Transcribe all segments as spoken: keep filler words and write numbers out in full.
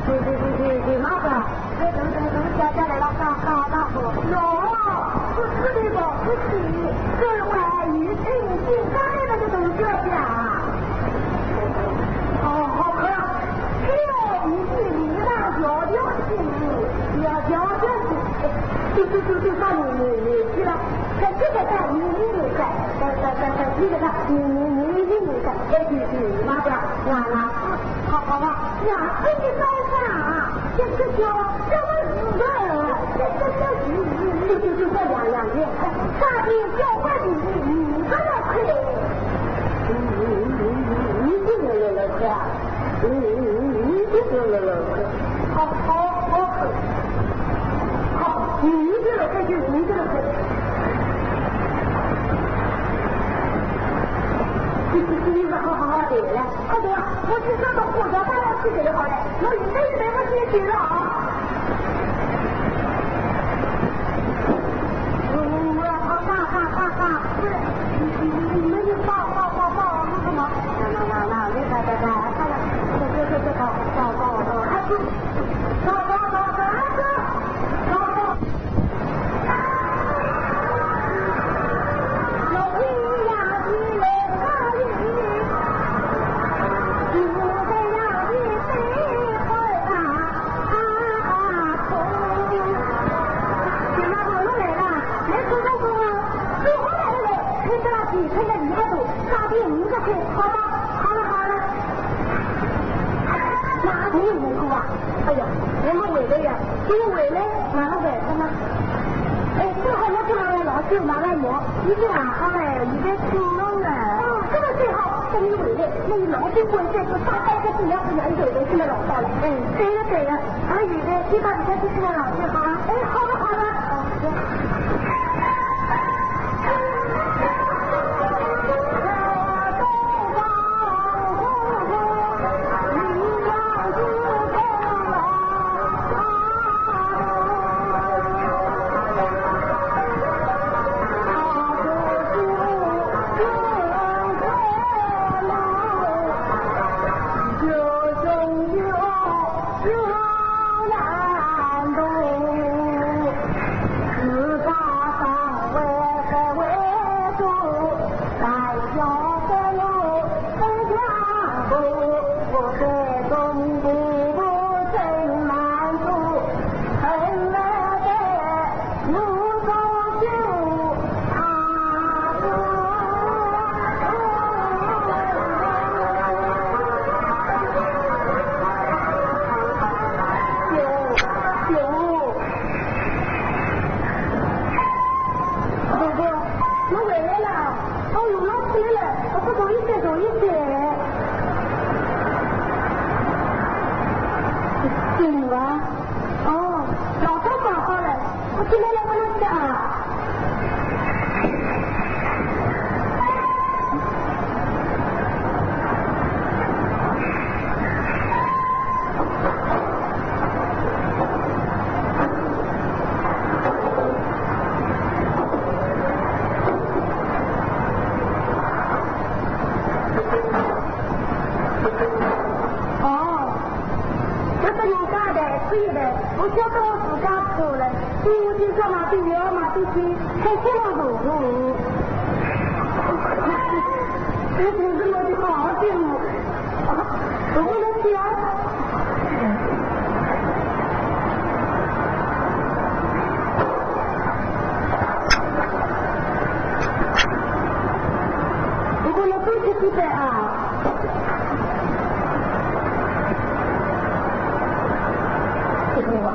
对对对对对，那个，那等等等，姐姐来了，干干干活。哟，不是的，不是的，这回一听，刚才那个东西啊。哦，好看，这一句你那条条心，条条心，就就就就算你你你去了，这这个在你你你在，在在在在，这个在你你你你你在，这句句你那个。 完了，好好吧，呀，哎，你等一下啊，这这这这么热，这这这，这这这这两两天，大地交换你，你你还要快点。你你你你你这个人啊，你你你你这个人啊，好好好，好，你这个这就你这个。你你你好好好的来。 快点，我去上个火车站上去就好了，我一个也没有时间了啊。我要大大大大，不是，你你你你们就抱抱抱抱那个吗？那那那那，那那那那，快点，快快快快，抱抱抱抱，快去，抱抱抱抱，快去，抱抱。 那你能够啊？哎呀，我们回来呀，给我回来，马上回来嘛。哎，正好我这两天老舅拿来忙，一定啊，好嘞，你别听我的。哦，这个最好，等你回来，那你老舅回来就大概这几年不远走的，现在老到了。哎，对了对了，啊，有的，你把你家去看看老舅好了。哎，好的好的。我回来了，哦，有老师来了，我不走一些，走一些。怎么？哦，老师讲好了，我今天来问老师啊。对呀，马上去，快去了，婆婆。你真是我的好姐妹。啊，婆婆，你起来。婆婆，你多吃几杯啊。这个啊，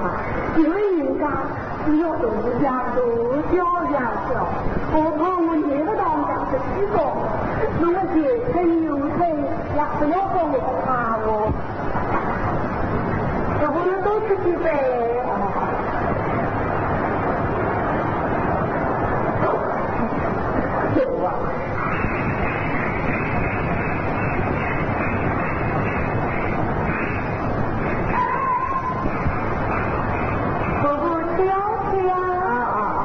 有人家 要多养多，多养小，我怕我年不到养得起个，那么现在有人也不要跟我怕哦。这不能都出去呗。有啊。 婆婆，不要，不要。啊，啊，啊。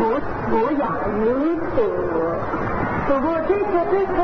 我，我养你的。婆婆，这个，这个。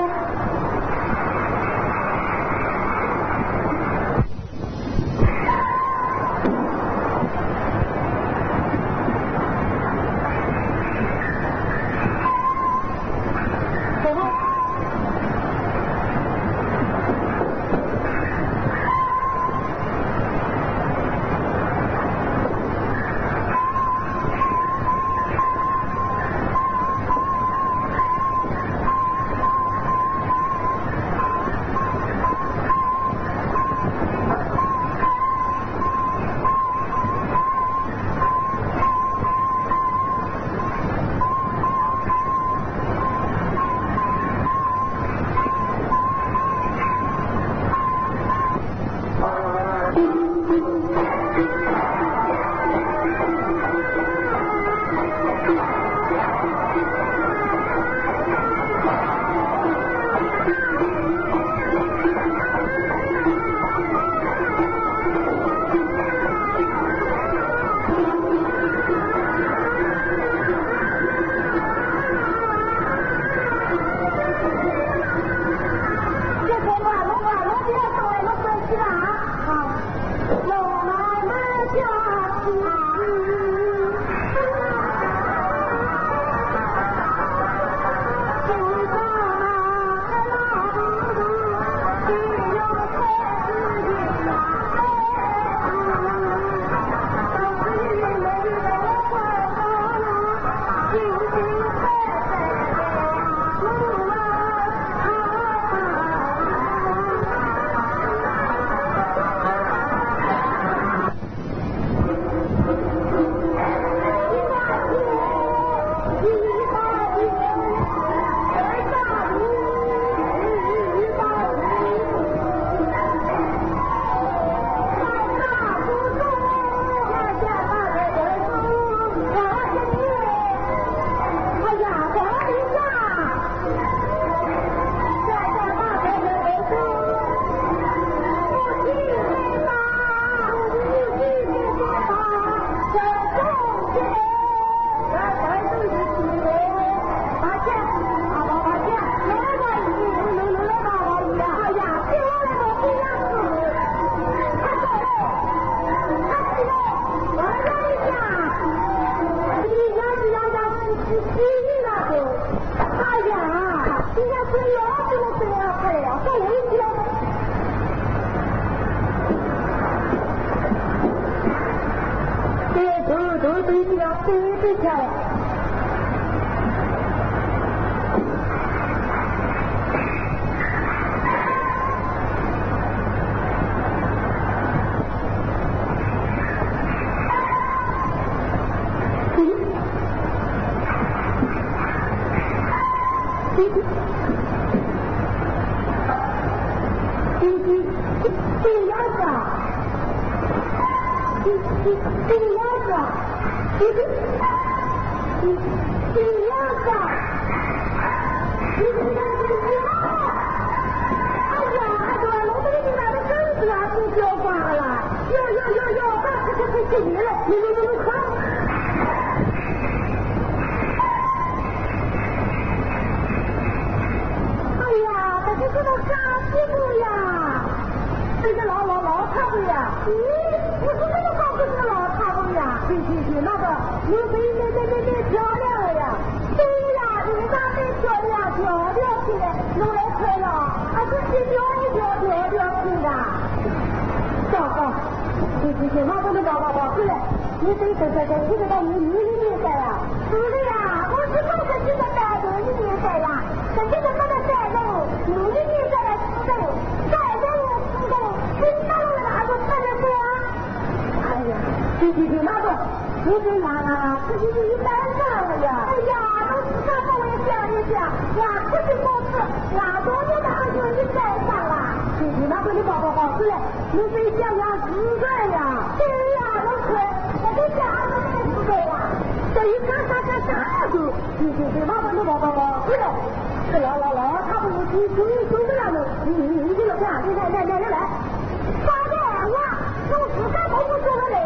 哎呀，人家是要这么这样子呀，这我一定要。对，对，对，对，对，对，对，对。哎呀，这是个啥地步呀？这个老老老太太呀，侬是一个真真真漂亮的呀。对呀，你长得漂亮，漂亮起来，侬来看了，还是一条一条漂亮起来。糟糕，这这这，我不能搞搞搞，对了，你得得得得，这个到你你你你谁呀？是的呀，我是不是这个到你你谁呀？这这个不能带着我，你你你谁来吃的？带着我吃的，吃到了还不吃得过啊？哎呀，这这这，那个。 你这呀，这是一单上了呀。哎呀，都自家稍微想一想，呀，不是公司，呀，多年的二舅一单上了。你那个你宝宝好出来，你这想想自个呀。对呀，我看，我都想二舅那个时代呀。这一看看看啥呀都，你这这那个你宝宝好出来，这老老老，他不如你你你这样的，你你你这个这样，来来来来来来。 啥个闲话，侬自家侪勿晓得嘞，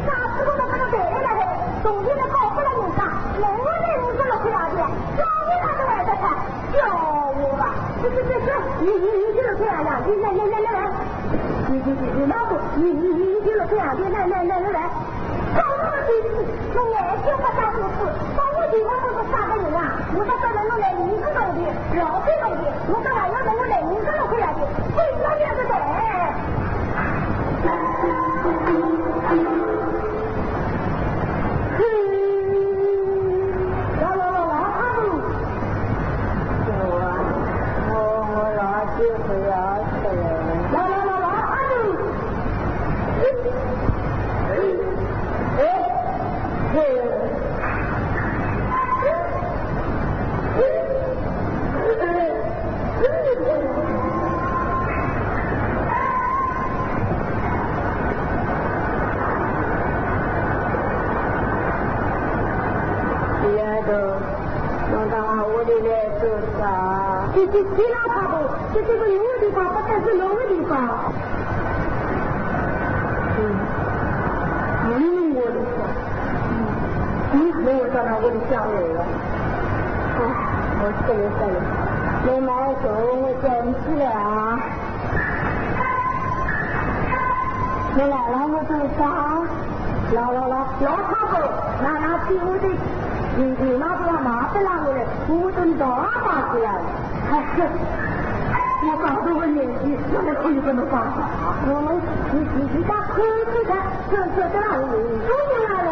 啥子都勿晓得嘞，从前的搞不了人家，人家才五十六岁啊，叫你哪能会得出？叫我吧，这这这这，你你你这个这样呀，你来来来来来，你你你你老虎，你你你你这个这样，你来来来来来。 讲那么多次，侬眼睛勿长眼珠，帮我电话都是啥个人啊？我才晓得侬来领个东西，老贵东西，我这还要等我来领个老贵啊的，最要命的嘞！来来来来，阿杜。我我我老舅不要死了。来来来来，阿杜。 侬到我屋里来做啥？这这这老太婆，这这个有的地方不但是弄的地方。嗯，没有我的事。嗯，没有到那我的家来了。哎，我这个事儿，你买走我捡起来啊。你来了我就杀。 老老老老太婆，那那替我的弟弟那不要麻烦了我嘞，我都老大去了。哎，我刚这个年纪，怎么可以这么发傻？我们你你你家可以去看，这这这那我都不来了。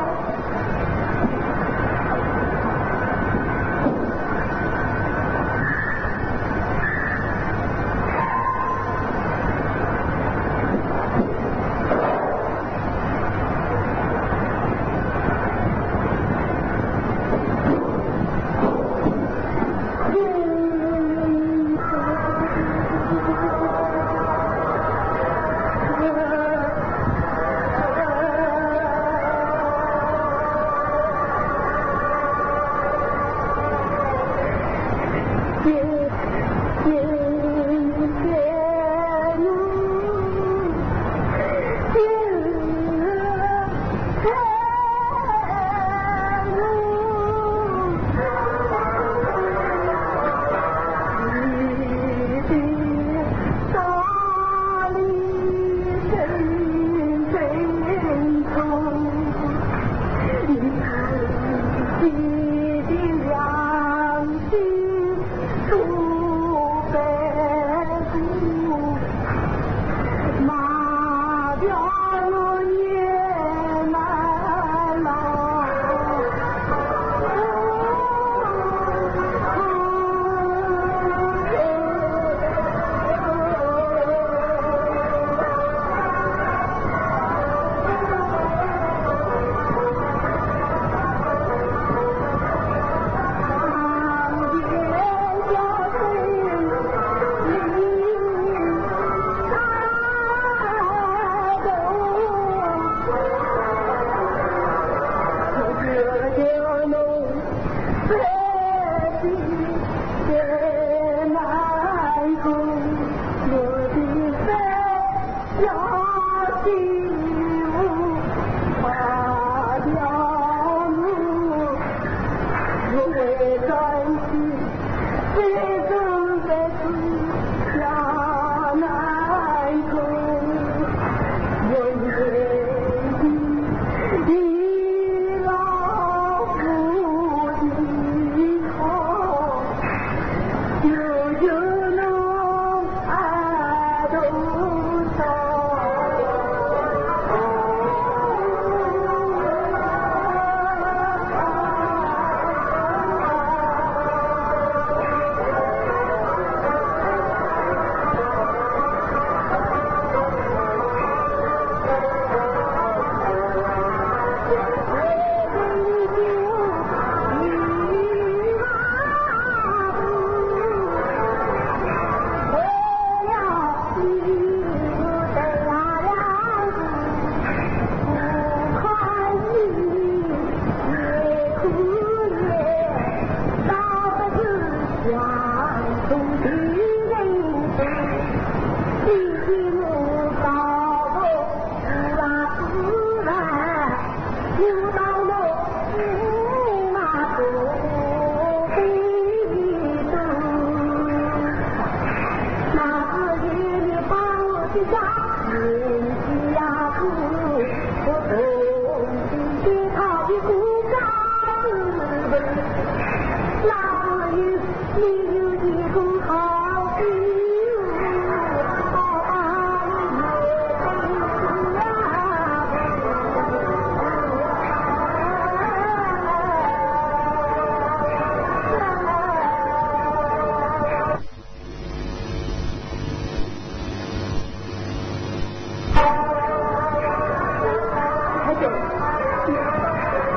下官告诉你，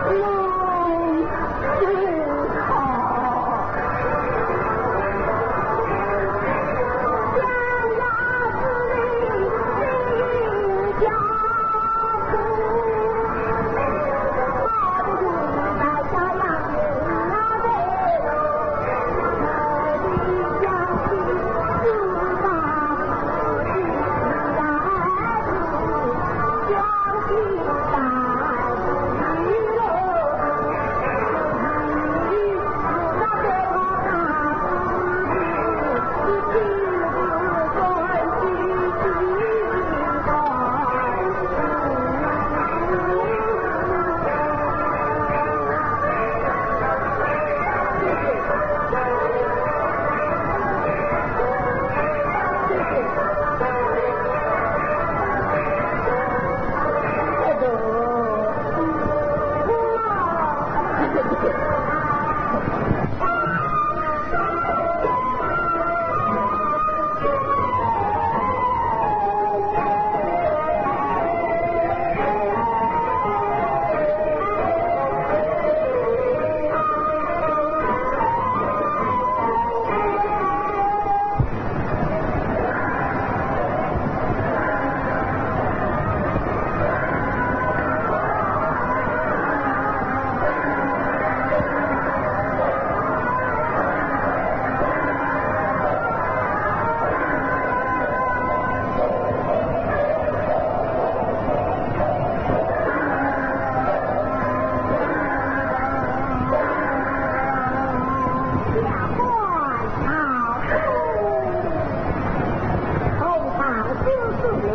奉上九司令，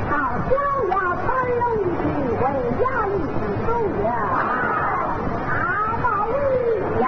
到襄阳参龙一句，为衙役之中呀。大道理呀。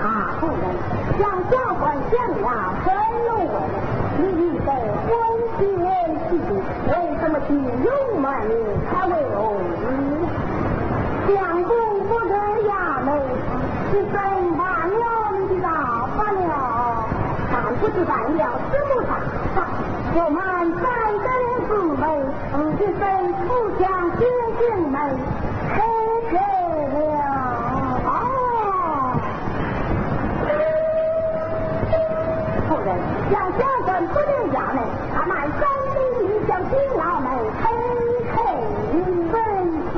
啊，夫人，想下官襄阳参龙，你一再关心我，为什么你又骂你他为何事？相公不在衙门，是怎办了你的大法了？但不知办了什么大法，我们三个人之内， 你身不相信，进门开开了。哦，夫人，想相公不在衙门，他们三个人向金牢门开开。真是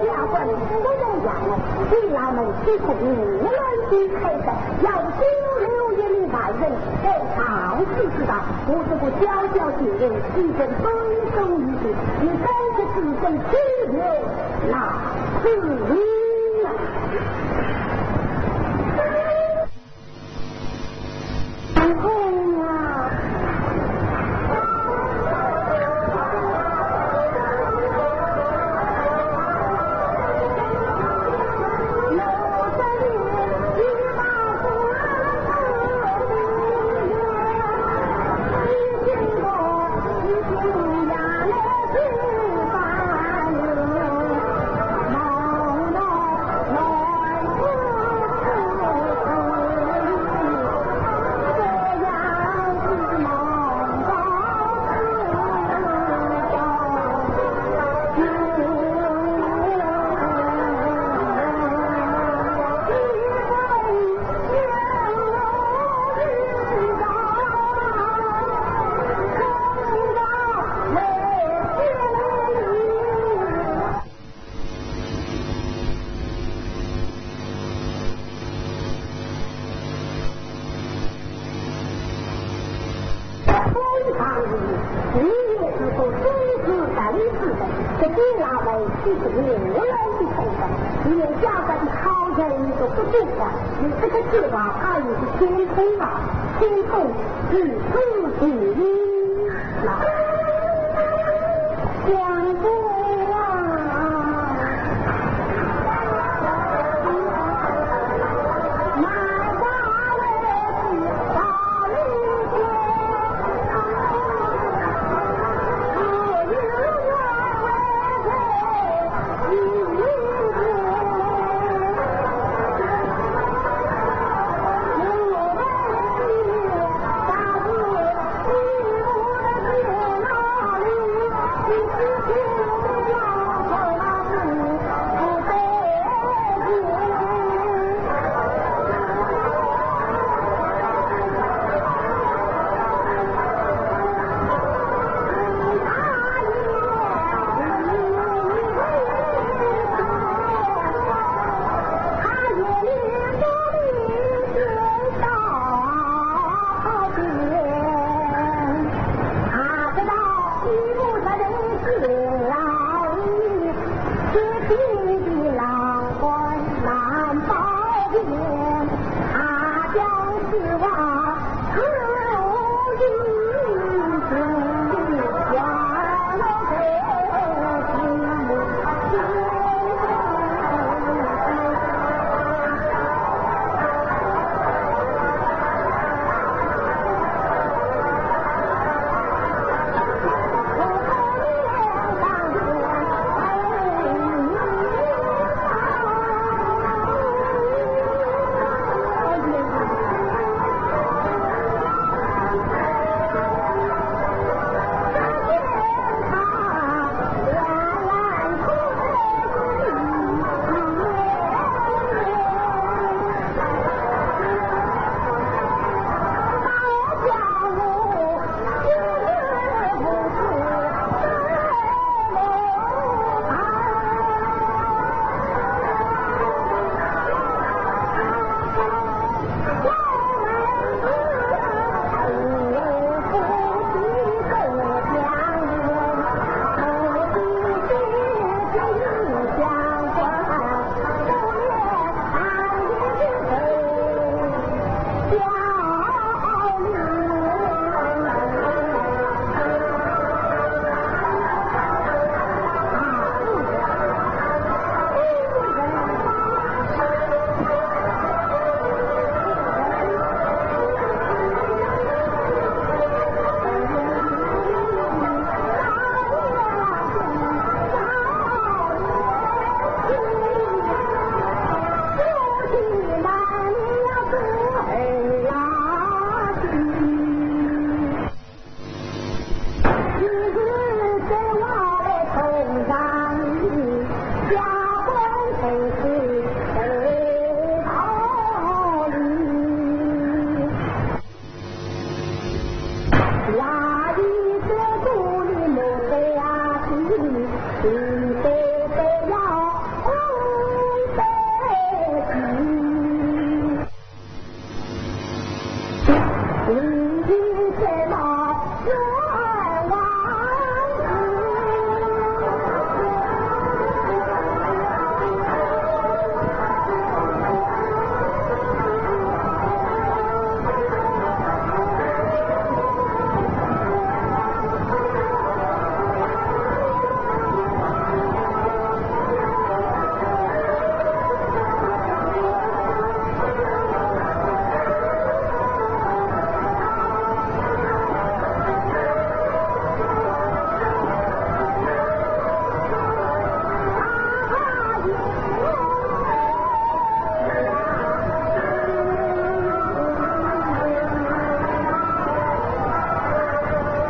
下官不在衙门，金牢门虽可以无人机开的，要金留一名犯人，在上司之道，我这个小小贱人，已经遵守于你，你该是自身欺骗老子了。这金老板是个人，我来去看看，你也嫁个好人都不对的，你这个计划他也是天空啊，天空，日出地日啊，相公啊。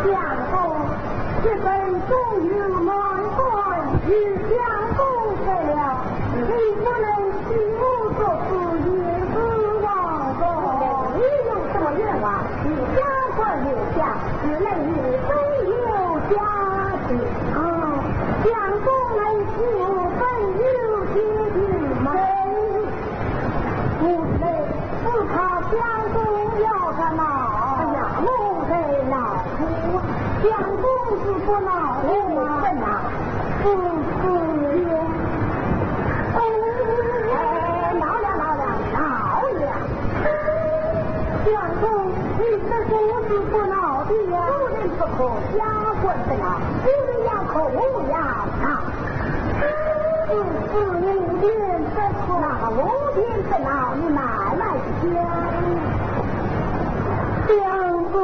相公，这本总有满贯，与相公说了，你不能替我做主，也是枉然。你有什么冤枉？你家官留下，只能与分有家庭。啊，相公来替我分有家庭吗？我在，只怕相公要他恼。哎呀，我在恼。相公是不恼的吗？我不恼。哎，闹了，闹了，闹了！相公，你这个是不闹的呀？夫人不可，丫鬟不闹，夫人要哭，我要闹。是，是，我便不哭。那我便不闹，你慢慢讲。相公，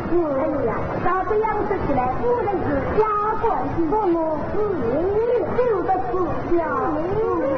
哎呀，照这样说起来，夫人是丫鬟，我是有的是小名了。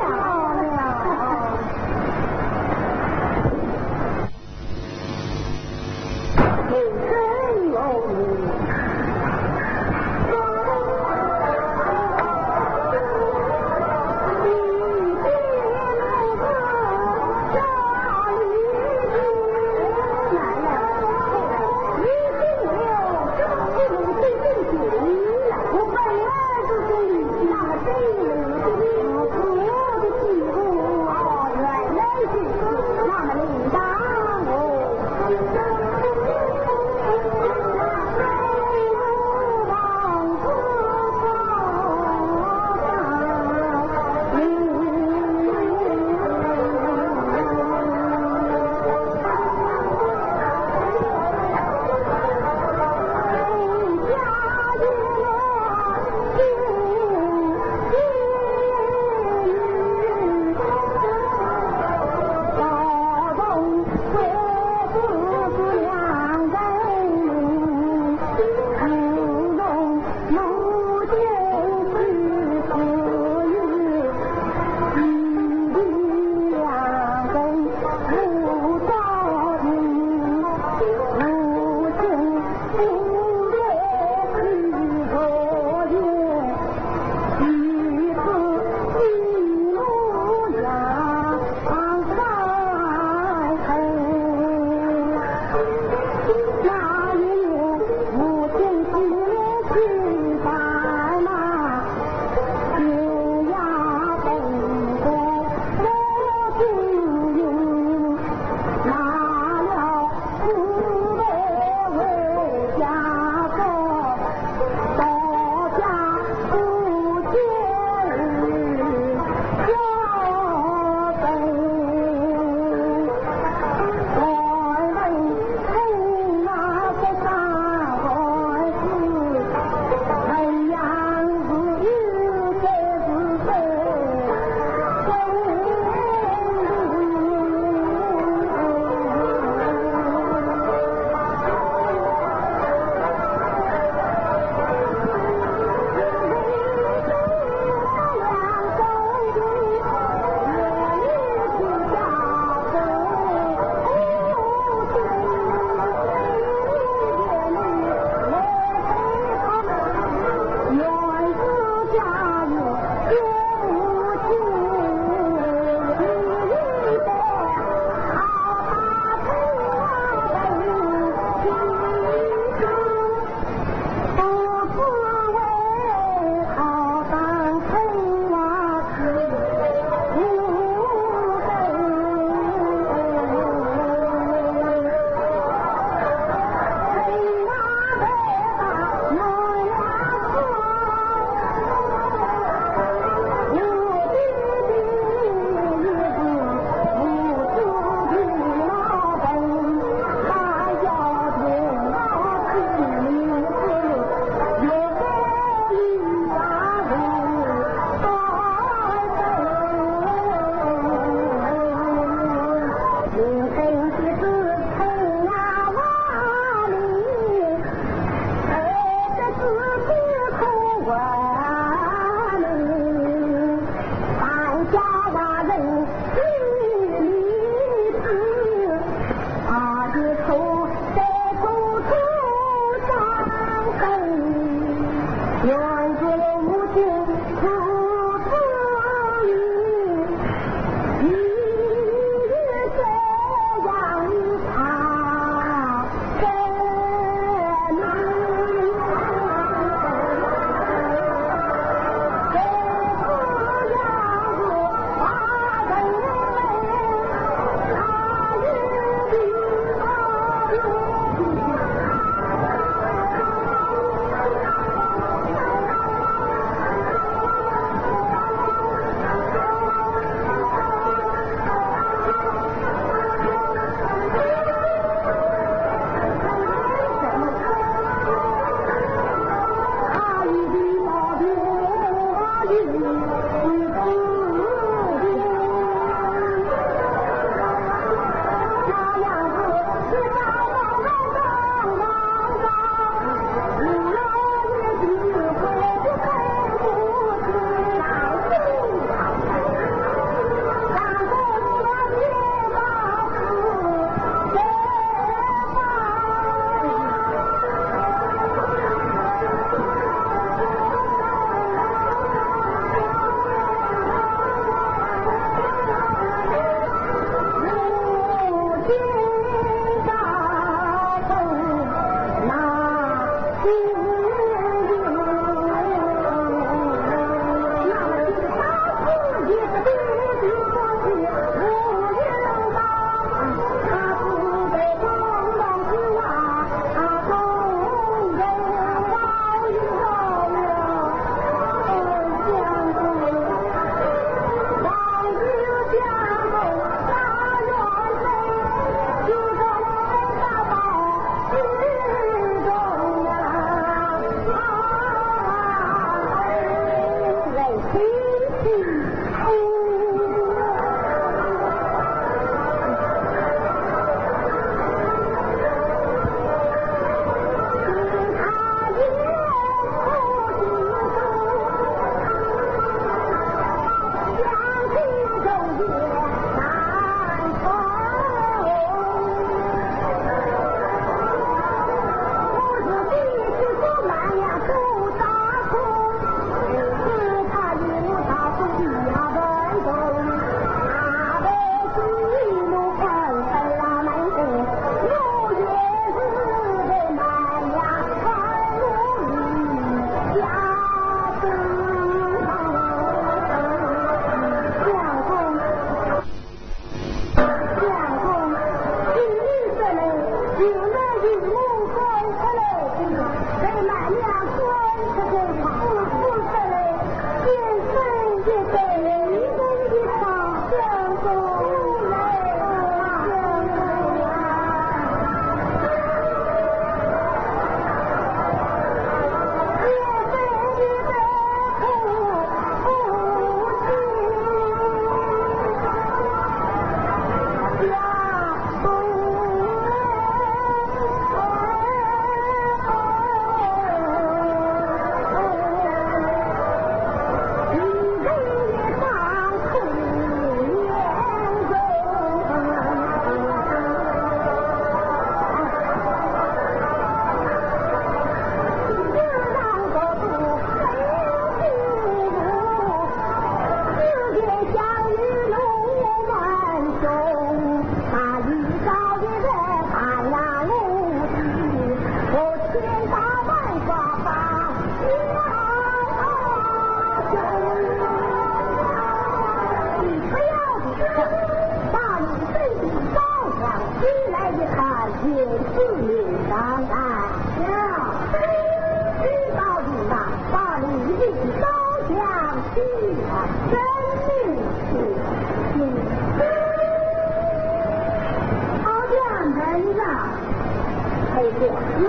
嗯，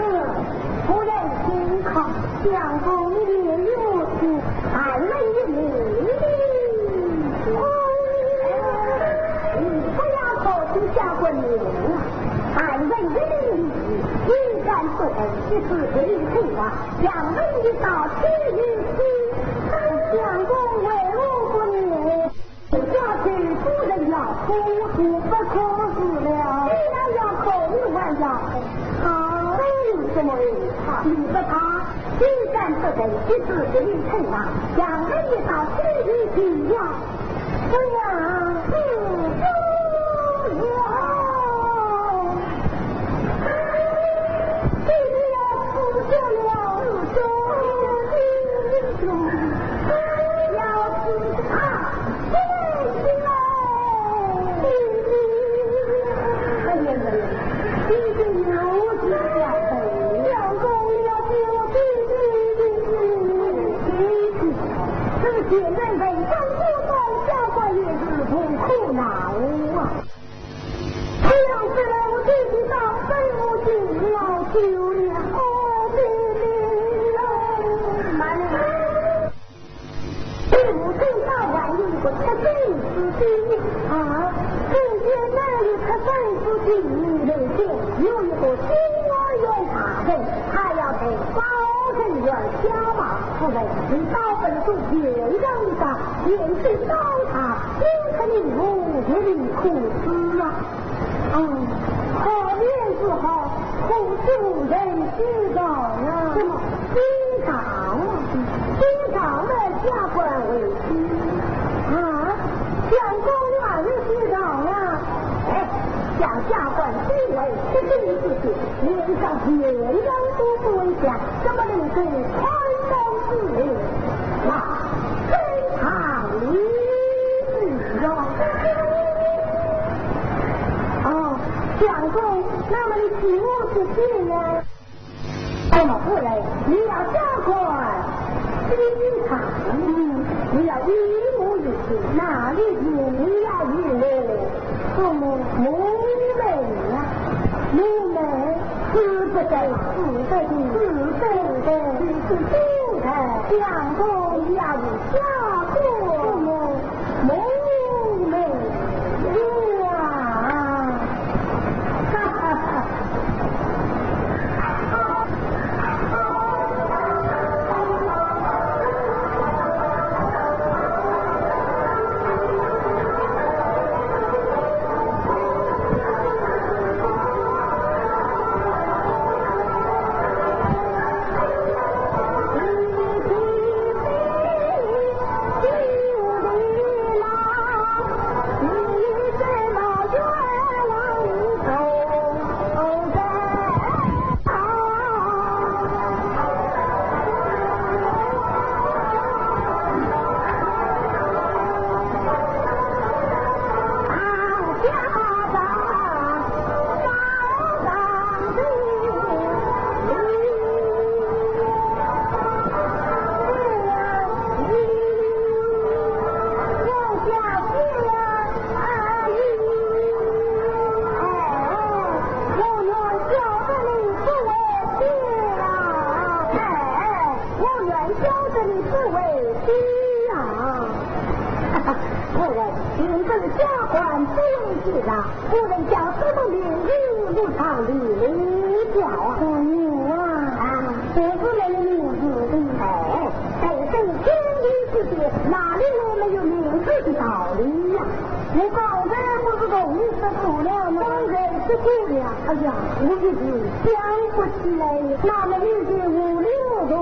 夫人请看。相公，你有请。但闻一礼。哦，你不要客气，下官有礼。但闻一礼，你敢不肯？这是谁退话？想问一道，去与西。相公为何不礼？ 下去夫人要哭，不可死了。既然要哭，你还要哭。好，有什么理？你不怕，既然不得，一直给你退话，想问一道，去与西呀。对呀，是不了。 这个贱人被张夫官下官也是无苦恼啊。 这样说来，我弟弟到北府去老久了。哦，弟弟啊，慢点。北府最早还有一个出生之地啊，中间那里出生之地，那边有一个金花园大臣，他要在包城院下马。夫人，你到北府见上一遭，见识高他， 你看你我这里可是啊？哦，好面子好，可是无人知道呀。什么？金朝啊？金朝那下官为妻啊？相公，你还没知道呀？哎，叫下官听为，这个你就是脸上面上都不会讲，怎么能够穿帮之人？那 非常理由。哦，相公，那么你替我去见呢？那么夫人，你要下官去看，嗯，你要与我一起，哪里去？你要与我，什么？我们呀，我们。 使不得，使不得，使不得，你是夫人，相公也是下官，我们呀。哈哈哈。我愿交得你不为妻呀。夫人，请问下官不为妻啊，夫人叫什么名字？我常与你叫啊。哦，我啊，啊，这是没有名字的。哎，在这天地之间，哪里有没有名字的道理呀？ 我刚才不是同你说过了吗？刚才说过了。哎呀，我一时想不起来了。那么你就糊里糊涂，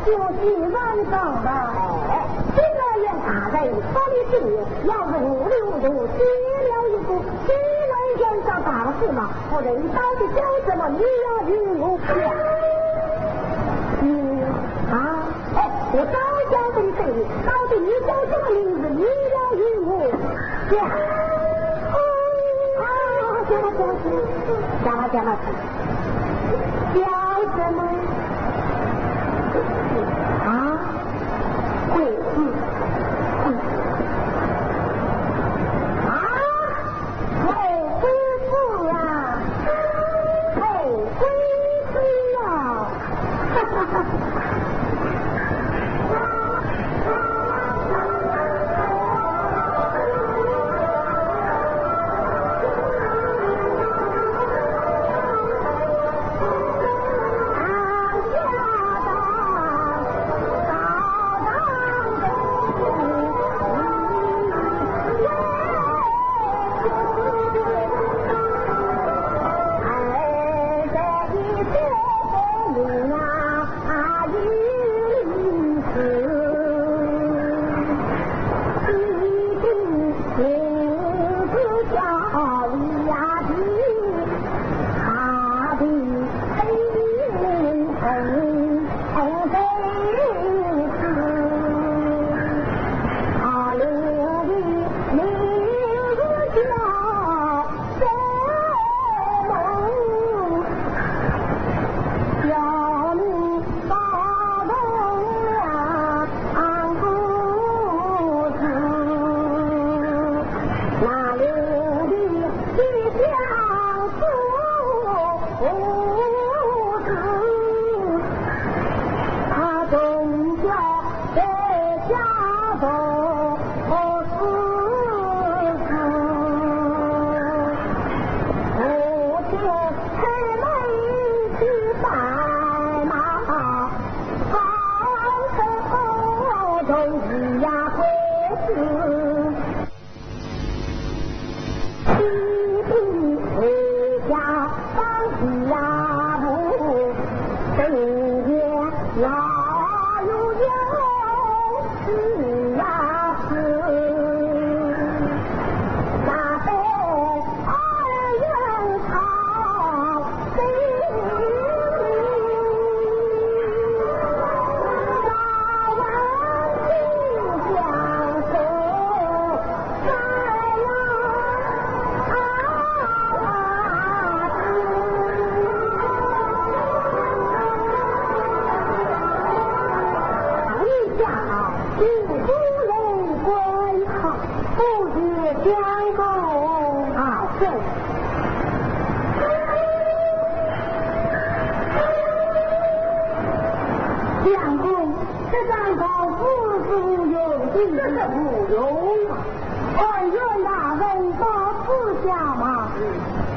就随便讲吧。哎，现在要大人说你听，要是糊里糊涂，写了一个，写了一张大字嘛，夫人到底叫什么，你要与我讲。嗯，啊。 哎，我早讲给你听的，到底你叫什么名字？你要与我讲。啊，讲吧，讲吧，讲吧，讲吧，叫什么？啊，桂枝，桂枝。啊，桂枝啊，桂枝。相公，这张状是无用的。这是无用啊！ 按院大人保此下马，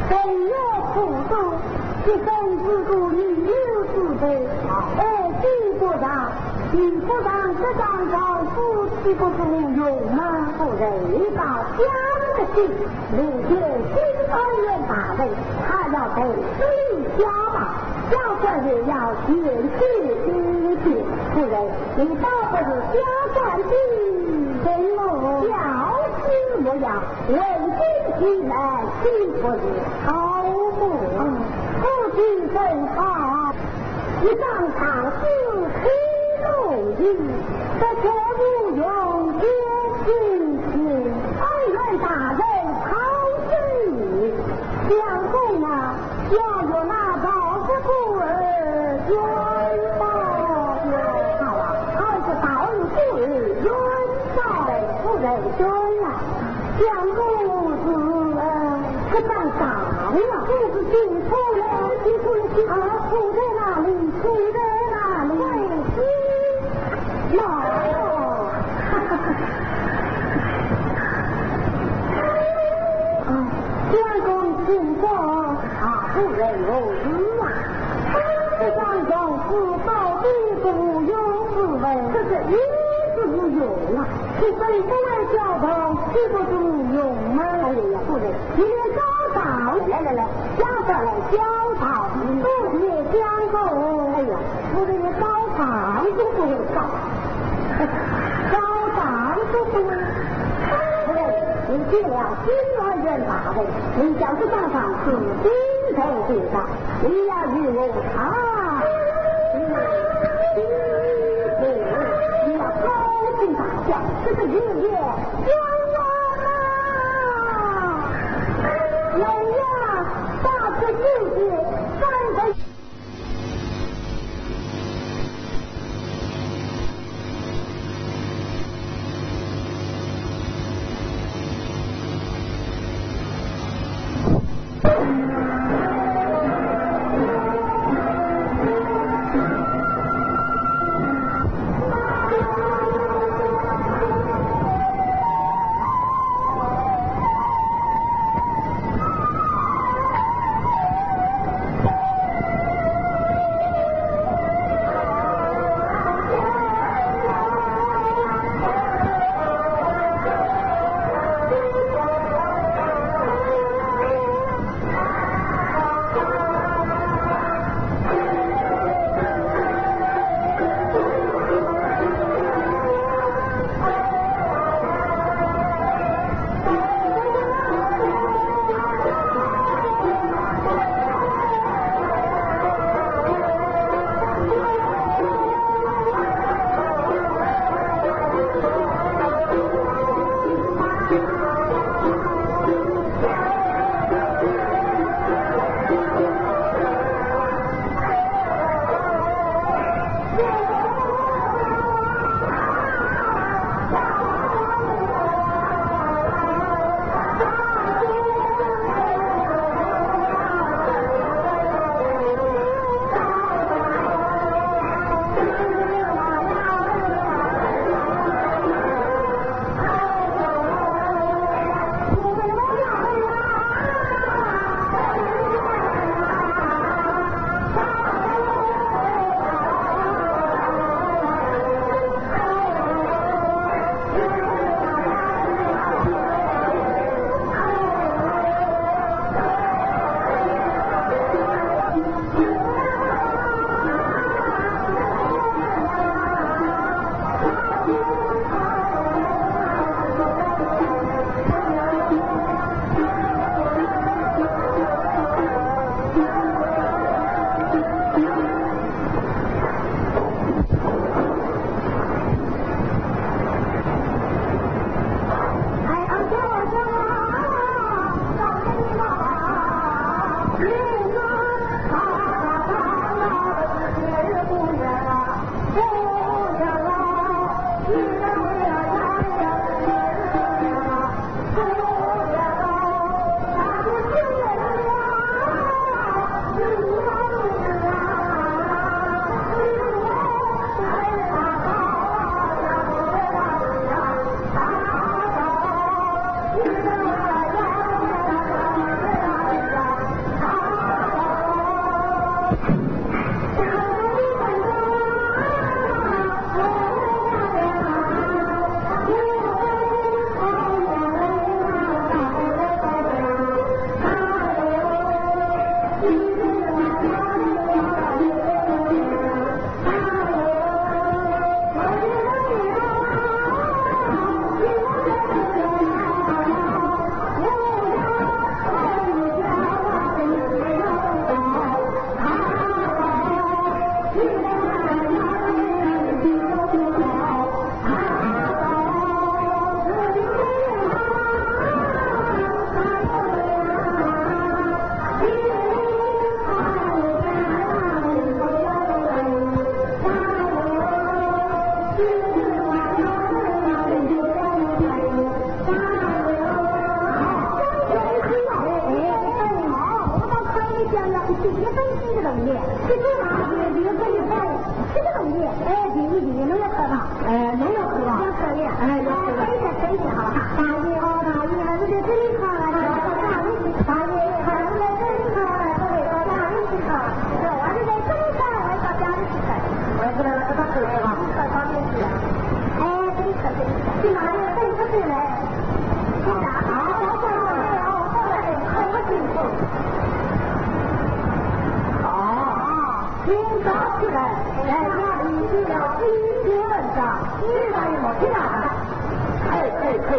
谁有苦衷，一生只顾女友之悲，爱妻不上，比不上这张状，夫妻不中用吗？夫人，你倒讲得清，明天请按院大人，他要陪你下马。 小官也要全体听听。夫人，你倒不是小官的人么？要是不要，问君一来，岂不是好么？夫妻真好，一张状是黑龙印，这全无用，天天请按院大人操心。相公啊， 要有那道士孤儿冤枉。好啊，好一个道士孤儿冤枉。夫人冤啊，相公是，呃，这张状啊，就是进出了，进出了，进出了，啊，出在哪里？出在哪里？贵司。 来哦。相公请坐。啊，夫人何事啊？这张状是到底是无用是无？这个也是无用啊。这本不为交通，岂不是无用吗？哎呀，夫人，你连招招，来来来，招招来，招招，多谢相公。哎呀， 夫人连招招都不会招，招招都不会。夫人，你见了金安院大人，你叫这张状是金头金的，你要与我查。你要高兴大笑，这是有点冤枉啊！来呀，大家进去，三分哪里对不起嘞？你打好好好好好好好好好。哦，请早起来，来，那里去了一篇文章，你咋也没去哪了？哎，哎，哎。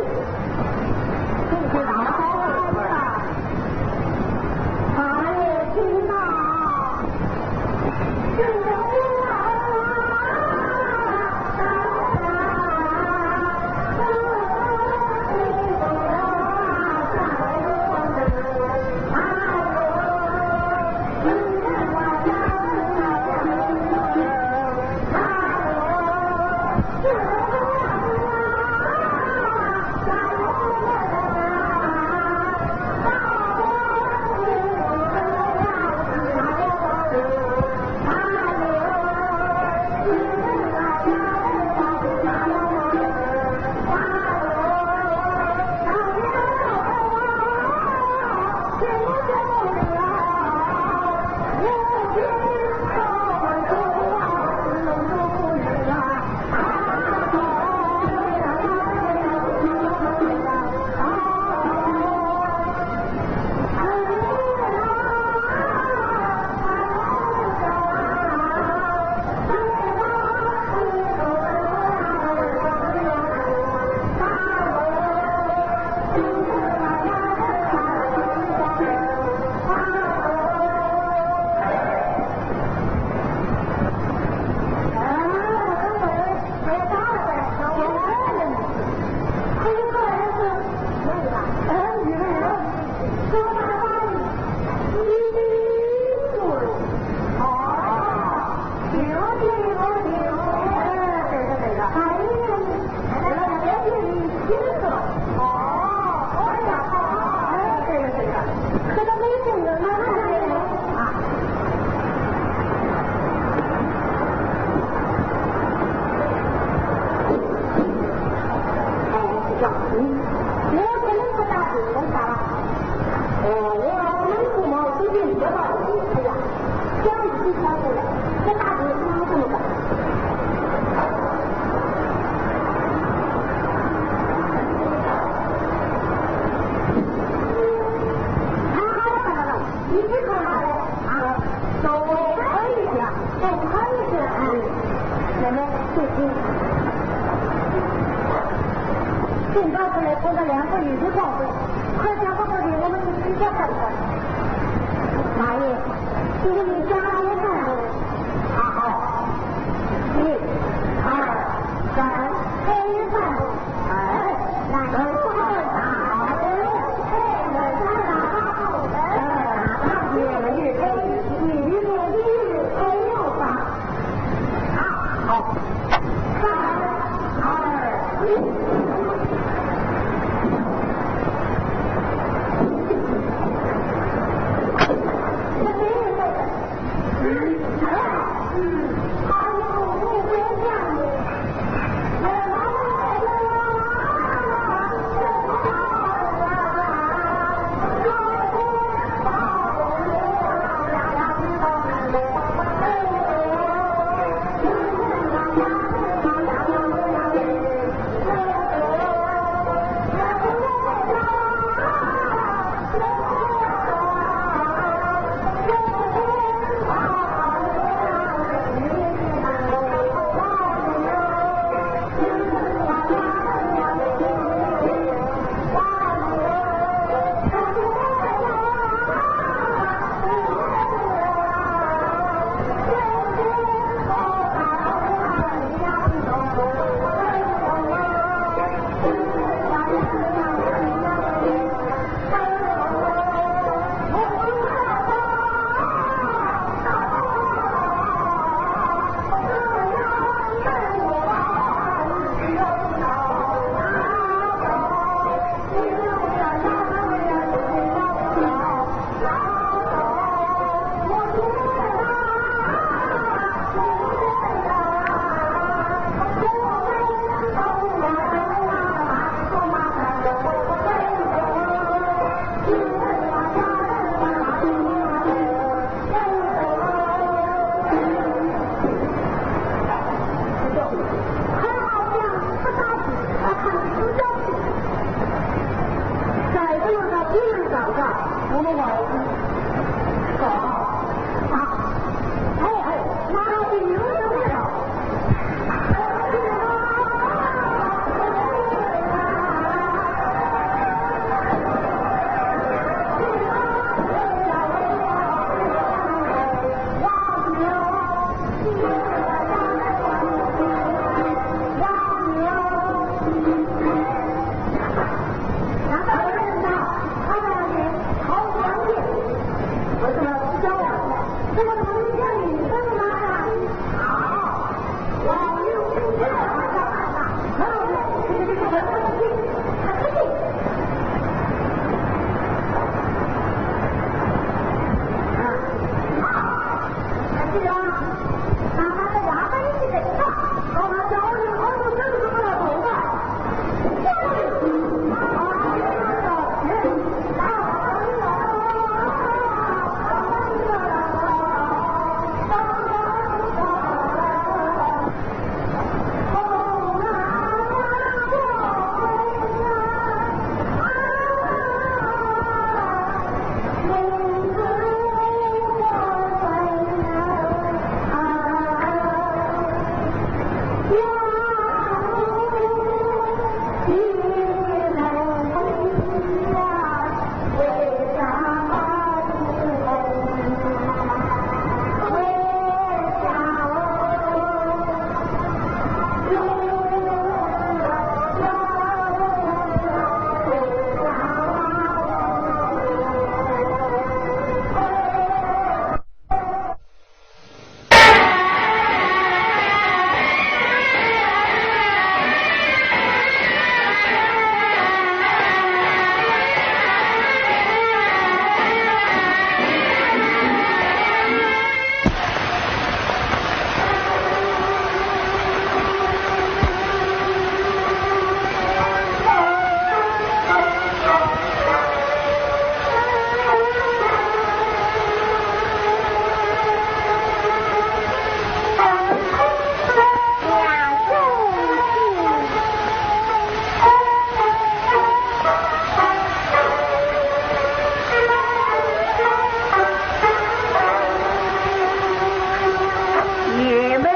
也没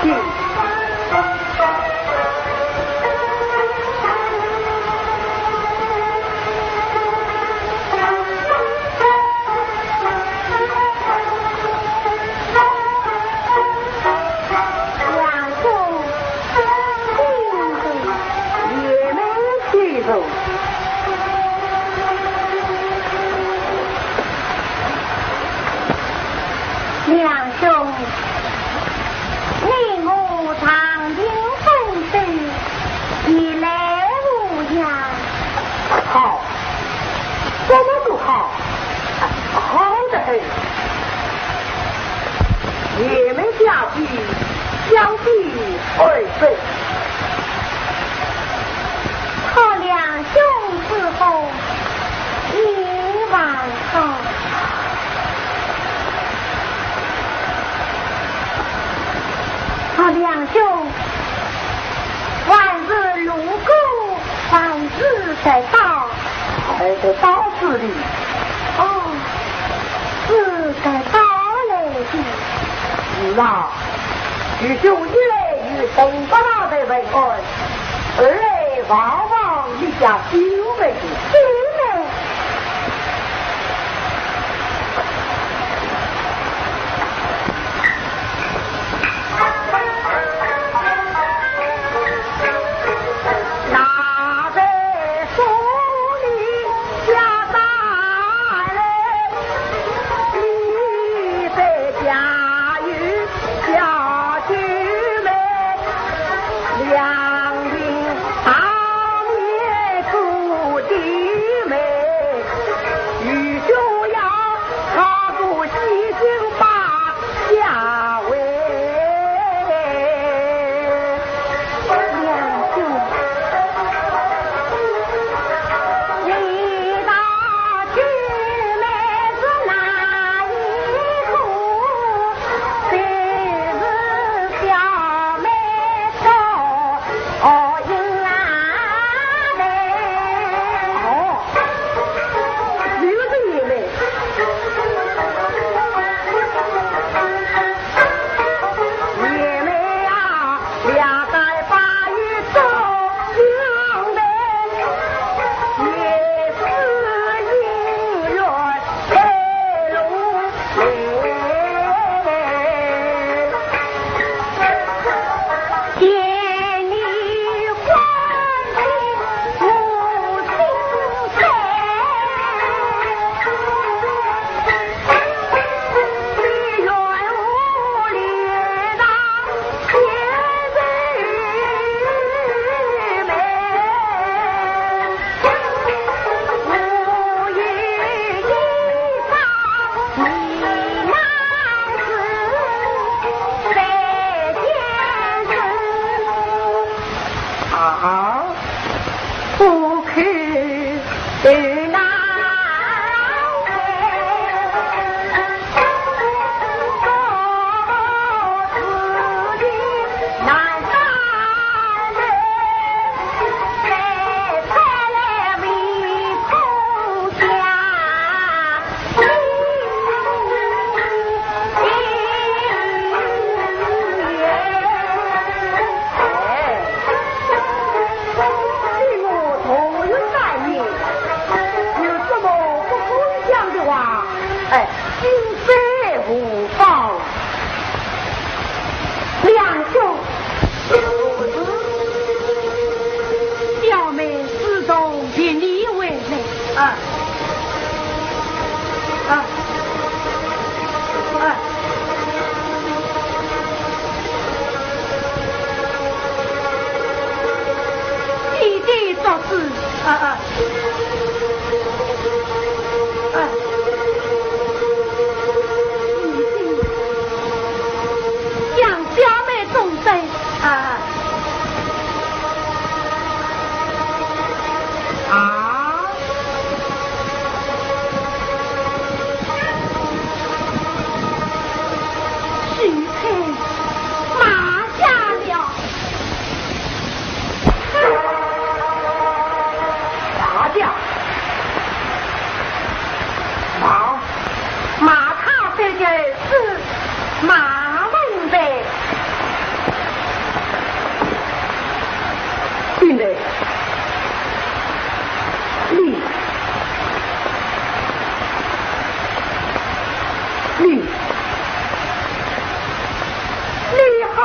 劲。也没劲头。 梁兄，你我长亭分手，你来无恙？好，怎么不好？好得很。你们家去相聚二分。 靠梁兄之后，你还好。靠梁兄，还是路过，还是得到。还得到此地。哦，是得到来的。是啊。 愚兄一来与陈八大人问安，二来望望你家秀妹。秀妹？是，啊，啊。啊。已经向小妹作证，啊。啊。许配马家了。 马家，马，马踏三界是马文才。对的，你，你，你好。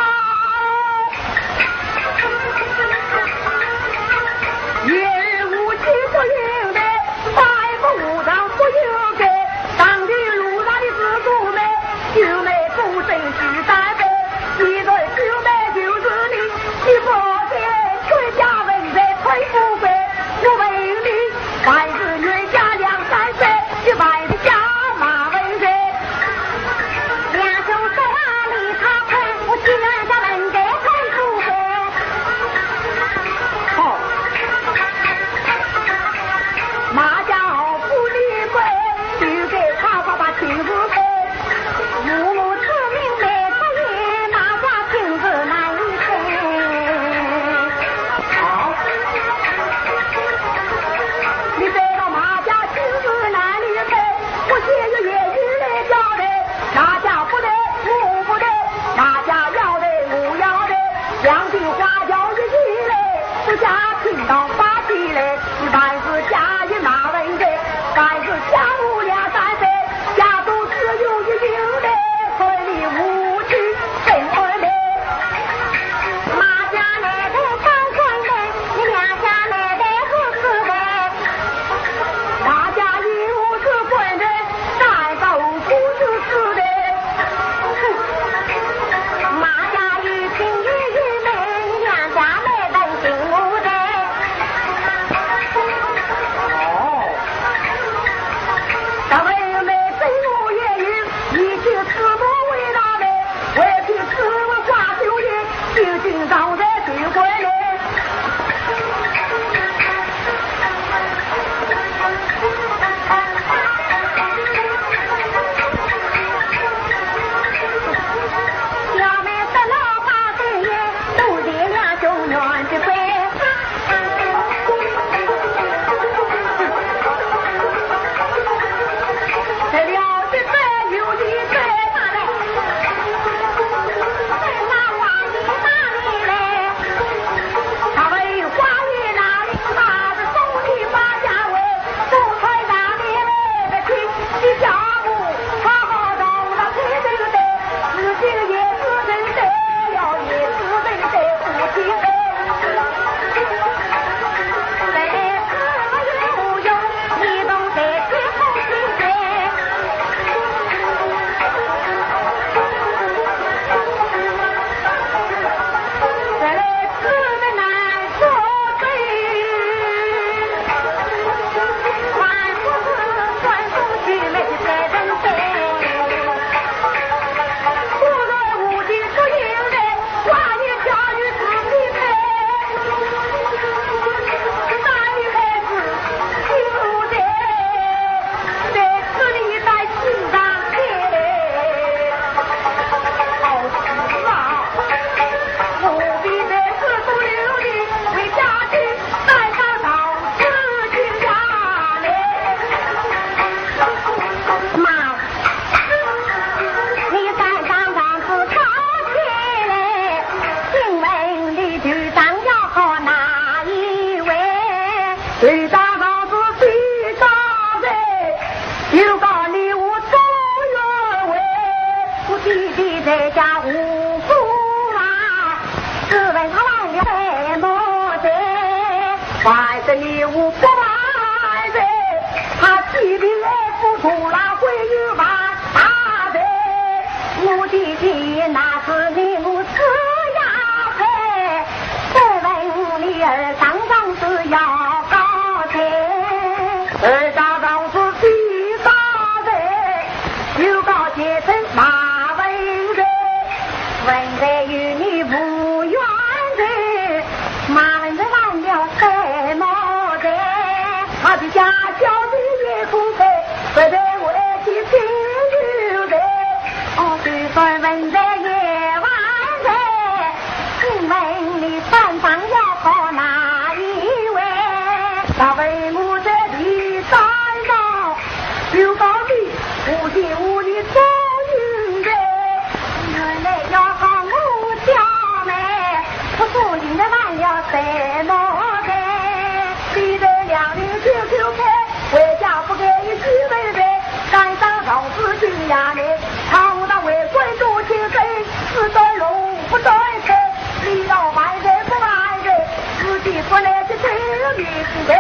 好。马家好不离婚，就给他爸爸请入门。父母之命，没出言，马家亲自难离开。好。你带到马家亲自难离开，我先有言语来交代。 哪家不得，我不得，哪家要得，我要得，两句花轿一起来，不下厅堂摆起来，凡事假意马文才，凡事假无两三分，假都只有一句来，看你无趣真安排。马家来得当官人，你两家来得不是人。 大家一无是官人，三个不是四的。马家有情有义，两家没人情无的。哦，大家有没真我也有，一句字母为大的，为句字母挂九爷。 究竟上在谁官呢？小妹得了八岁也，都是两兄妹的鬼。这了这个有一个大的。 妈， 你敢上堂子告起来，请问你头上要告哪一位？头上告子最高罪，就告你我中原为，我弟弟在家无辜啊，只问他来了什么罪？ 还是你我不外人，他欺骗我不徒劳回有万大罪。我的天，那是你我自要赔，再问你儿当上是要问你山上要靠哪一位？若问我这里山上有道理，我就和你说明白。原来要靠我家妹，不说你的饭了什么的？你的两人就就开，回家不给一句妹妹，山上老子心呀妹，常常为官多情深，只得龙不断开。 你要万岁不万岁，自己不来的这个名字。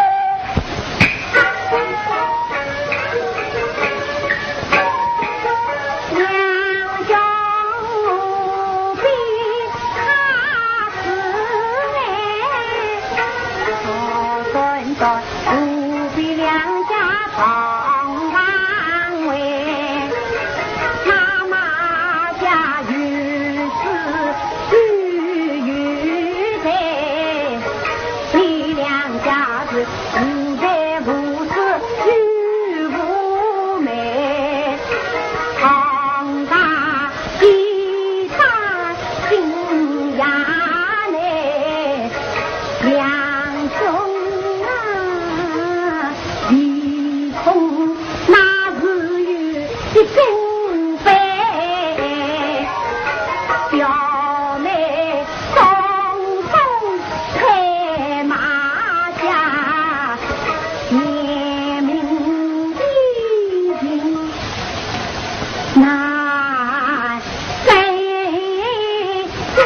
两家无比他是哎，我算算无比两家同堂位，妈妈家有 是有的，你两家子无财无势有无美，同堂一打心呀嘞，两兄啊，一同那是有 一身背，表妹东东拍马家，年名已经难再见。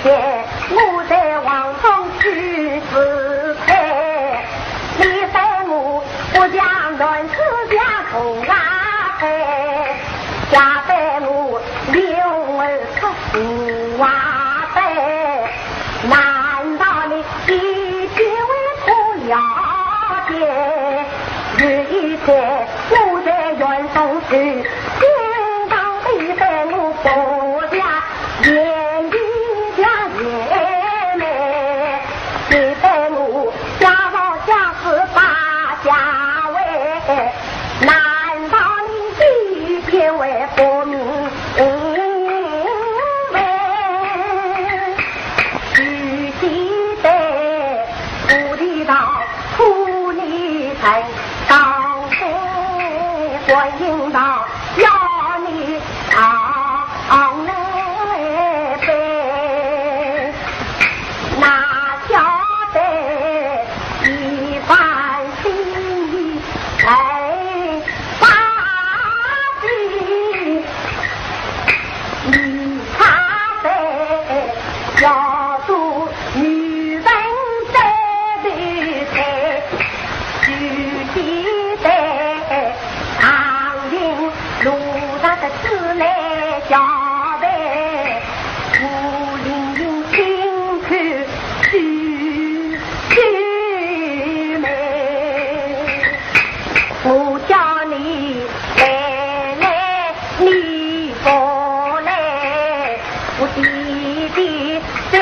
天，我在王中去自裁，你待我不像乱世像虫啊飞，假扮我刘二叔无话白，难道你一定会不了解？有一天我在园中去，天上飞在我不下，眼睛像眼眉，你待我 家老家事把家为，难道你一点为不明白？只记得不知道苦你才高兴，观音道要你 啊，那辈，那下辈一番心意来发的，你差辈要做女人的理财，只记得 唐营路上的自来小妹，孤零零心口去去美。我叫你来来，你不来，我弟弟走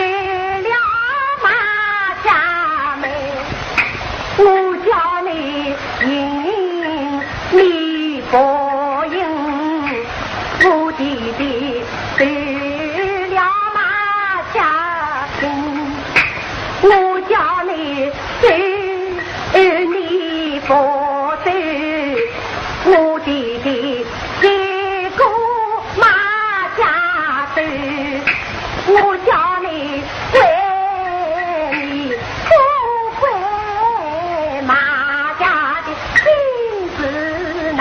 了马家门。 我叫你应，你不应，我弟弟走了马家村。我叫你走，你不走，我弟弟 结果马家走，我叫你归，你不归马家的心事难。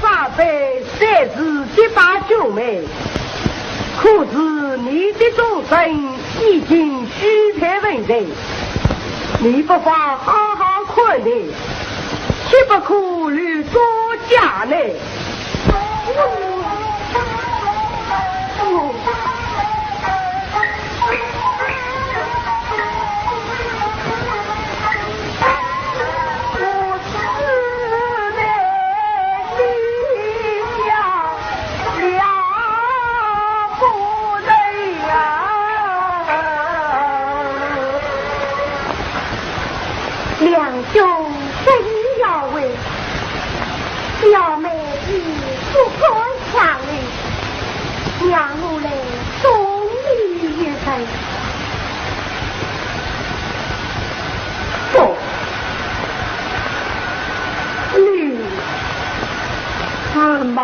三杯三字的把酒美，可是你的终身已经许配文人，你不妨好好看待，切不可留作假呢。梁兄，这里要问，表妹你不敢下来，让我来送你一程。不，你是马